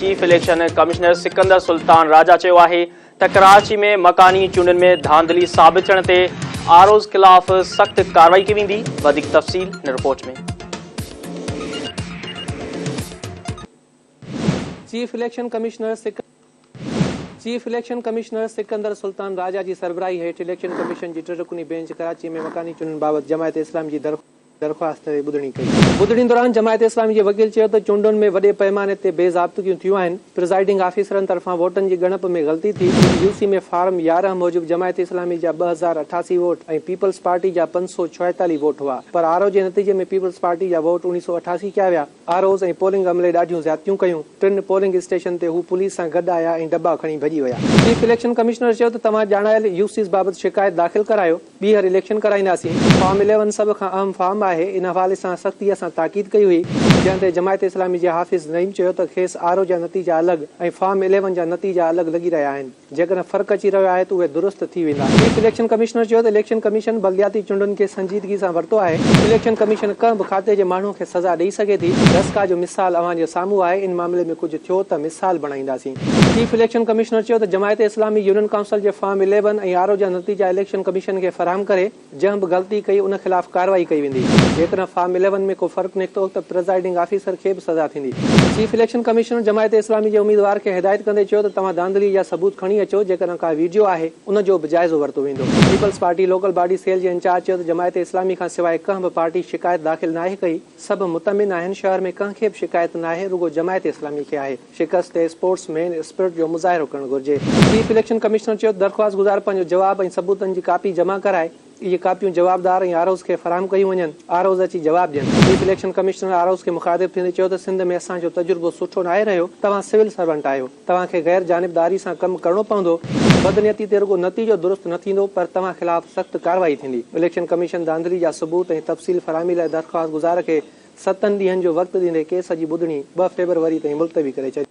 Chief election commissioner Sikandar Sultan Raja چيو آهي ته ڪراچي ۾ مڪاني چونڊن ۾ ڌانڌلي ثابت ٿيڻ تي آر اوز خلاف سخت ڪارروائي ڪئي ويندي، وڌيڪ تفصيل هن report ۾. Chief election commissioner chief election commissioner Sikandar Sultan Raja جي سربراهي هيٺ اليڪشن ڪميشن جي ٽه رڪني بينچ ڪراچي ۾ مڪاني چونڊن بابت جماعت اسلامي جي درخواست تي ٻڌڻي ڪئي. ٻڌڻي دوران جماعت اسلامي جي وڪيل چيو ته چونڊن ۾ وڏي پئماني تي بي ضابطگيون ٿيون آهن، پرزائيڊنگ آفيسرن طرفان ووٽن جي ڳڻپ ۾ غلطي ٿي، هڪ يو سي ۾ فارم 11 موجب جماعت اسلامي جا 2088 ووٽ ۽ پيپلز پارٽي جا 546 ووٽ هئا پر آر او جي نتيجي ۾ پيپلز پارٽي جا ووٽ 1988 ڪيا ويا. آر اوز ۽ پولنگ عملي ڏاڍيون زيادتيون ڪيون، ٽن پولنگ اسٽيشن تي هو پوليس سان گڏ آيا ۽ ڊٻا کڻي ڀڄي ويا. چيف اليڪشن ڪمشنر چيو ته توهان ڄاڻايل يو سيز بابت شڪايت داخل ڪرايو، ٻيهر اليڪشن ڪرائينداسين، فارم اليون سڀ کان اهم فارم آهي، ان حوالي سان سختيء سان تاڪيد ڪئي هئي، جنهن تي جماعت اسلامي جي حافظ نعيم چيو ته کيس آر او جا نتيجا الڳ ۽ فارم اليون جا نتيجا الڳ لڳي رهيا آهن. جيڪڏهن فرق اچي رهيو آهي ته اهي درست ٿي ويندا. چيف اليڪشن ڪمشنر چيو ته اليڪشن ڪميشن بلدياتي چونڊن کي سنجيدگي سان ورتو آهي، اليڪشن ڪميشن ڪنهن به کاتي جي ماڻهو کي سزا ڏئي سگهي ٿي، ڊسڪا جو مثال اوهان جي سامهون آهي، ان معاملي ۾ ڪجهه ٿيو ته مثال بڻائينداسين. چيف اليڪشن ڪمشنر چيو ته جماعت اسلامي يونين ڪائونسل جي فارم اليون ۽ آر او جا نتيجا اليڪشن ڪميشن کي فراهم ڪري. جنهن به غلطي ڪئي ان خلاف ڪارروائي ڪئي ويندي. جيڪڏهن فارم اليون ۾ ڪو فرق نڪتو ته پرزائيڊنگ آفيسر کي به سزا ٿيندي. Chief election commissioner Jamaat Islami جي اميدوار کي هدايت ڪندي چيو ته توهان ڌانڌلي جا ثبوت کڻي اچو، جيڪڏهن ڪا ويڊيو آهي ان جو به جائزو ورتو ويندو. Peoples party local body cell جي انچارج چيو ته جماعت اسلامي کان سواء ڪنهن به پارٽي شڪايت داخل ناهي ڪئي، سڀ مطمئن آهن، شهر ۾ ڪنهن کي به شڪايت ناهي، رڳو جماعت اسلامي کي آهي. شڪست تي اسپورٽس مين اسپرٽ جو مظاهرو ڪرڻ گهرجي. چيف اليڪشن ڪمشنر چيو ته درخواست گذار پنهنجو جواب ۽ ثبوتن جي ڪاپي جمع ڪرائي، اهي ڪاپيون جوابدار ۽ آر اوز کي فراهم ڪيون وڃن، آر اوز اچي جواب ڏين. Chief election commissioner R Os کي مخاطب ٿيندي چيو ته سنڌ ۾ اسان جو تجربو سٺو ناهي رهيو، توهان سول سرونٽ آهيو، توهان کي غير جانبداري سان ڪم ڪرڻو پوندو، بدنيتي تي رڳو نتيجو درست نه ٿيندو پر توهان خلاف سخت ڪارروائي ٿيندي. اليڪشن ڪميشن ڌانڌلي جا ثبوت ۽ تفصيل فراهمي لاء درخواست گذار کي ستن ڏينهن جو وقت ڏيندي ڪيس جي ٻڌڻي 2 فيبروري تائين ملتوي ڪري ڇڏي.